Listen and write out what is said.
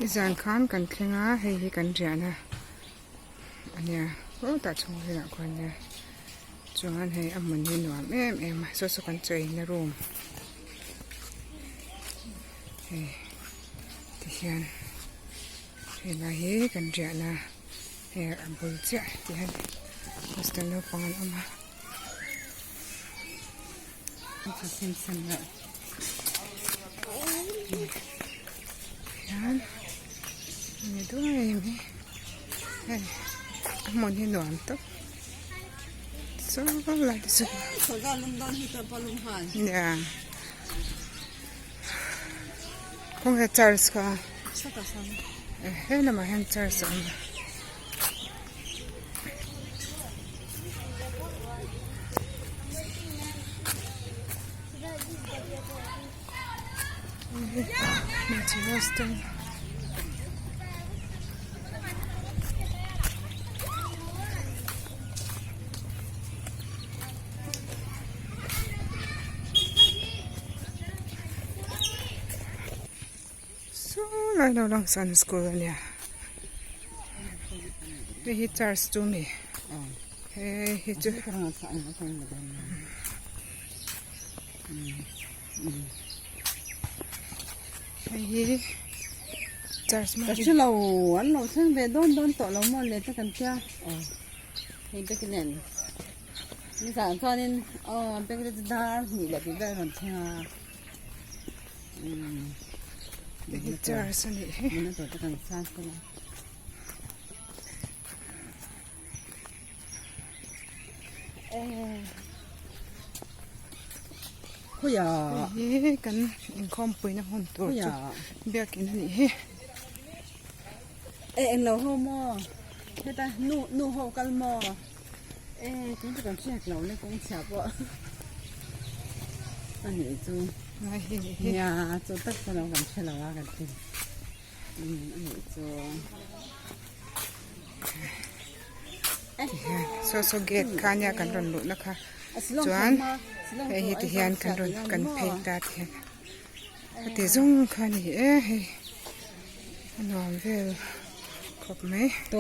Nizan khan kan thleng a hei hi kan riahna a nia tah chhung velah khuan nia chuan hei a hmun hi nuam em em a saw saw kan chaina room hei tihian helai hi kan riahna hei a bul chiah tihian hostel naupang an awm a. Hian ni duai mai hei a hmun hi nuam tawp saw lai te chu nia khawnge church kha he lamah hian church a awm a. Saw lai lo lang san school a nia hei hi church chu a ni hei hi chu hei hi church ka hre lo an lo thleng ve dawn dawn tawh lo maw le te kan tia hei te nen nizan chuanin aw bek te chu dar hnih leh tih vel a rawn thleng a. Hei church a nih hi. Hei hi kan inkhawmpuina hmun tur chu biakin a nih hi. E englo ho maw heta nu nu ho kal maw e tun chu kan hriat lo le kawng chhia pawh a nih chu. Nia chu tak chu lo kan hre lo a kan ti a nih chu. Tihian saw saw gate kha ania kan rawn luhna kha chuan hei hi tihian kan rawn kan phei ta tihian a ti zawng kha a ni e hei a nuam vel khawp mai.